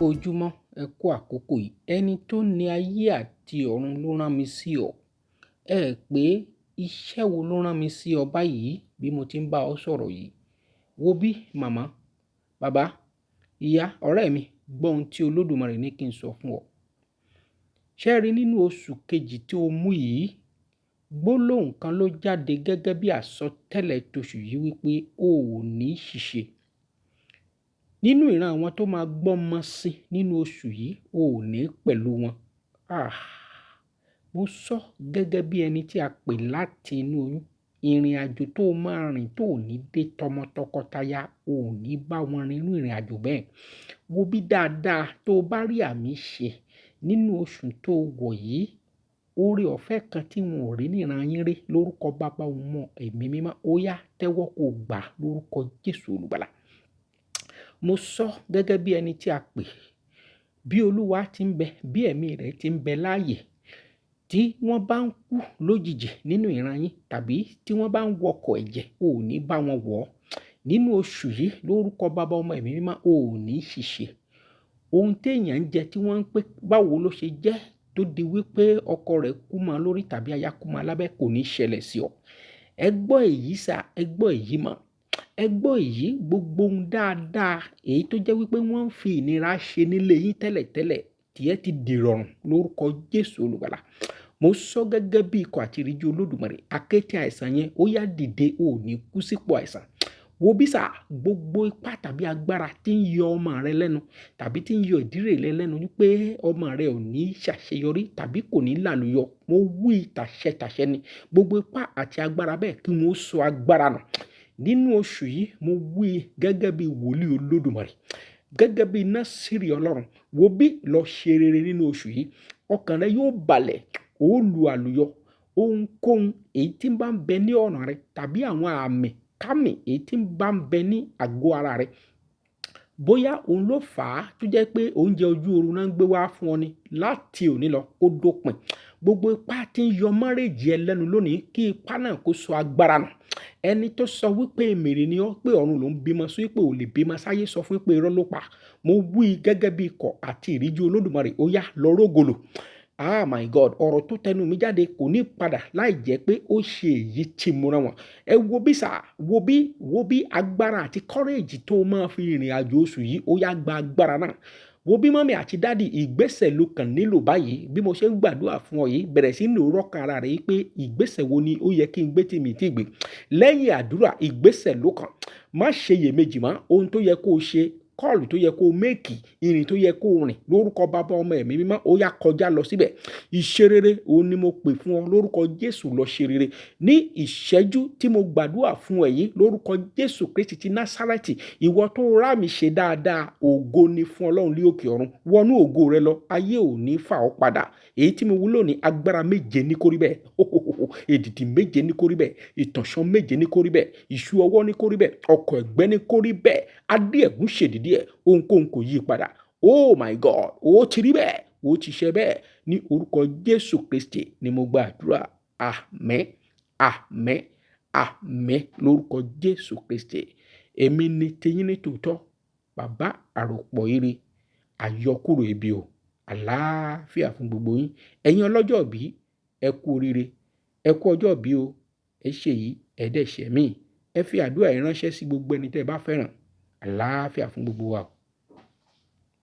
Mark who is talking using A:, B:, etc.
A: Ojúmọ́, ẹ kú àkókò yìí. Ẹni tó ní ayé àti ọ̀run ló rán mi sí ọ. Ẹ pé iṣẹ́ wo ló rán mi sí ọ báyìí bí mo ti ń bá ọ sọ̀rọ̀ yìí? Wo bí màmá, bàbá, ìyá, ọ̀rẹ́ mi, gbọ́ ohun tí Olódùmarè ní kí n sọ fún ọ. Ṣé ẹ rí nínú oṣù kejì tí o mú yìí, gbólóhùn kan ló jáde gẹ́gẹ́ bí àsọtẹ́lẹ̀ toṣù yìí wípé o ò ní ṣìṣe. Nínú ìran àwọn tó máa gbọ́mọ sí nínú oṣù yìí, o ò ní pẹ̀lú wọn. Ah! Mo sọ gẹ́gẹ́ bí ẹni tí a pè láti inú oyún. Ìrìn àjò tó máa rìn tó ò ní dé tọmọtọkọtaya, o ò ní bá wọn rìn irú ìrìn àjò bẹ́ẹ̀. Wo bí dáadáa tó bá rí àmì ṣe nínú oṣù tó wọ̀ yìí, oore ọ̀fẹ́ kan tí wọn ò rí níran yín rí lórúkọ bàbá ọmọ ẹ̀mí mímọ́, ó yá tẹ́wọ́ kó gbà lórúkọ Jésù Olùgbàlà. Mo sọ gẹ́gẹ́ bí ẹni tí a pè, bí Olúwa ti ń bẹ, bí ẹ̀mí rẹ̀ ti ń bẹ láàyè, tí wọ́n bá ń kú lójijì nínú ìran yín tàbí tí wọ́n bá ń wọkọ̀ ẹ̀jẹ̀, o ò ní bá wọn wọ̀. Nínú oṣù yìí lórúkọ bàbá ọmọ ẹ̀mí mímọ́, o ò ní ṣìṣe. Ohun tí èèyàn ń jẹ tí wọ́n ń pé báwo ló ṣe jẹ́ tó di wípé ọkọ rẹ̀ kú mọ́ lórí tàbí aya kú mọ́ lábẹ́ kò ní ṣẹlẹ̀ sí ọ. Ẹ gbọ́ èyí sà, ẹ gbọ́ èyí mọ̀. Ẹ gbọ́ èyí, gbogbo ohun dáadáa èyí tó jẹ́ wípé wọ́n ń fi ìnira ṣe nílé yín tẹ́lẹ̀tẹ́lẹ̀ tí ẹ ti dìrọ̀rùn lórúkọ Jésù Olùgbàlà. Mo sọ gẹ́gẹ́ bí ikọ̀ àti ìríjú Olódùmarè, akéte àìsàn yẹn ó yá dìde, o ò ní kú sípò àìsàn. Wo bí sà, gbogbo ipá tàbí agbára tí ń yọ ọmọ rẹ lẹ́nu tàbí tí ń yọ ìdílé rẹ lẹ́nu wípé ọmọ rẹ ò ní ṣàṣeyọrí tàbí kò ní làlùyọ. Mo wí tàṣẹtàṣẹ ni. Gbogbo ipá àti agbára bẹ́ẹ̀ kí wọ́n sọ agbára nù. Nínú oṣù yìí, mo wí gẹ́gẹ́ bí wòlíì Olódùmarè, gẹ́gẹ́ bí Násíríì Ọlọ́run. Wo bí lọ ṣe rere nínú oṣù yìí, ọkàn rẹ yóò balẹ̀, ó lu àlùyọ. Ohunkóhun èyí tí ń bá ń bẹ ní ọ̀nà rẹ tàbí àwọn àmì kámì èyí tí ń bá ń bẹ ní àgọ́ ara rẹ, bóyá òun ló fà á tó jẹ́ pé oúnjẹ ojú oorun náà ń gbé wá fún ọ ni láti òní lọ kó dópin. Gbogbo ipá tí ń yọ márèèjì ẹ lẹ́nu lónìí kí ipá náà kó sọ agbára nù. Ẹni tó sọ wípé èmèrè ni ọ́ pé ọ̀run ló ń bímọ sí pé ò lè bímọ sáyé sọ fún pé irọ́ ló pa. Mo wí gẹ́gẹ́ bí ikọ̀ àti ìríjú Olódùmarè, ó yá lọ rógòlò. Ah my God, ọ̀rọ̀ tó tẹnu mi jáde kò ní padà láì jẹ́ pé ó ṣe èyí tí mo rán wọn. Ẹ wo bí sà, wo bí agbára àti courage tó máa fi rìnrìn àjò oṣù yìí, ó yá gba agbára náà. Wo bí mummy àti daddy, ìgbésẹ̀ ló kàn nílò báyìí. Bí mo ṣe ń gbàdúrà fún ọ yìí, bẹ̀rẹ̀ sí ní rọ́kàn ara rẹ pé ìgbésẹ̀ wo ni ó yẹ kí n gbé tí mi ti gbé. Lẹ́yìn àdúrà, ìgbésẹ̀ ló kàn. Má ṣe iyèméjì mọ́. Ohun tó yẹ kó ṣe, call tó yẹ kó make, ìrìn tó yẹ kó rìn lórúkọ bàbá ọmọ ẹ̀mí mímọ́, ó yá kọjá lọ síbẹ̀. Ìṣe rere òun ni mo pè fún ọ lórúkọ Jésù, lọ ṣe rere. Ní ìṣẹ́jú tí mo gbàdúrà fún ẹ yìí lórúkọ Jésù Kristi ti Násárẹ́tì, ìwọ tó rá mi ṣe dáadáa, ògo ni fún Ọlọ́run ní òkè ọ̀run. Wọnú ògo rẹ lọ, ayé ò ní fà ọ́ padà. Èyí tí mo wí lónìí, agbára méje ní kó rí bẹ́ẹ̀. Èdìdì méje ní kó rí bẹ́ẹ̀. Ìtànṣán méje ní kó rí bẹ́ẹ̀. Ìṣú ọwọ́ ní kó rí bẹ́ẹ̀. Ọkọ̀ ẹ̀gbẹ́ ní kó rí bẹ́ẹ̀. Adé ẹ̀gún ṣèdídí ẹ̀, ohunkóhun kò yí padà. Oh my God, ó ti rí bẹ́ẹ̀, ó ti ṣe bẹ́ẹ̀. Ní orúkọ Jésù Kristi ni mo gba àdúrà. Àmín, àmín, àmín lórúkọ Jésù Kristi. Èmi ni tiyín ní tòótọ́, bàbá àròpọ̀ ire, àyọkúrò ibi o. Àlàáfíà fún gbogbo yín. Ẹ̀yin ọlọ́jọ́ ìbí, ẹ kú oríire, ẹ kú ọjọ́ ìbí o. Ẹ ṣe yìí, ẹ dẹ̀ ṣẹ̀ mí. Ẹ fi àdúrà yìí ránṣẹ́ sí gbogbo ẹni tí ẹ bá fẹ́ràn. Àlàáfíà fún gbogbo wa o.